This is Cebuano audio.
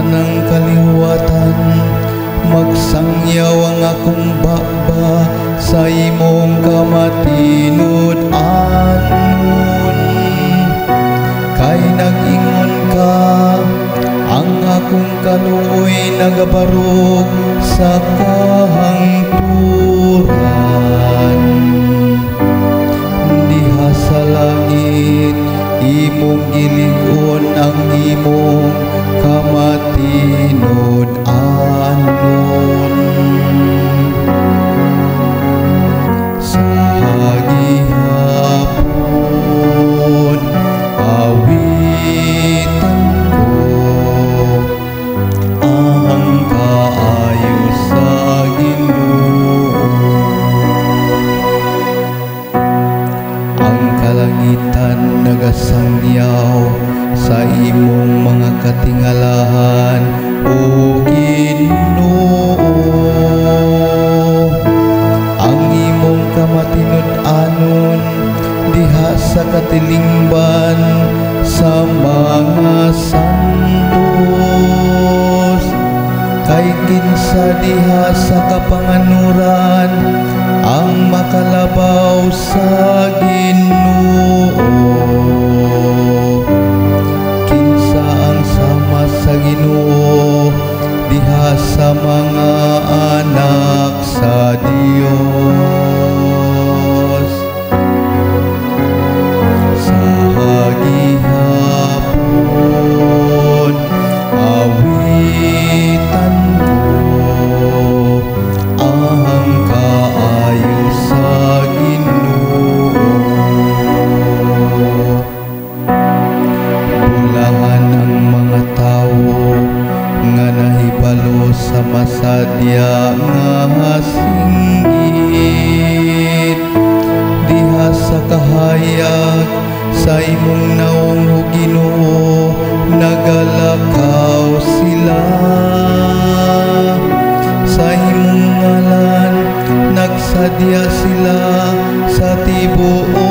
tanang kaliwatan. Magsangyaw ang akong baba sa imong kamatinud-anon. Kay nag-ingon ka, ang akong kaluoy nagabarog sa kahangturan. Diha sa langit, imong gilig-on ang imong kamatinud-anon. Sa gihapon, awitan ko ang kaayo sa Ginoo. Ang kalangitan nagasangyaw sa imong mga katingalahan, O Ginoo. Ang imong kamatinud-anon diha sa katilingban sa mga santos. Kay kinsa diha sa kapanganuran ang makalabaw sa Ginoo? Kinsa ang sama sa Ginoo diha sa mga anak sa Dios? Sa gihapon, awitan ko ang kaayo sa Ginoo. Bulahan ang mga tawo nga nahibalo sa masadya nga singgit. Diha sa kahayag sa imong naong, o Ginoo, nagalakaw sila. Sa imong ngalan nagsadya sila sa tibuok.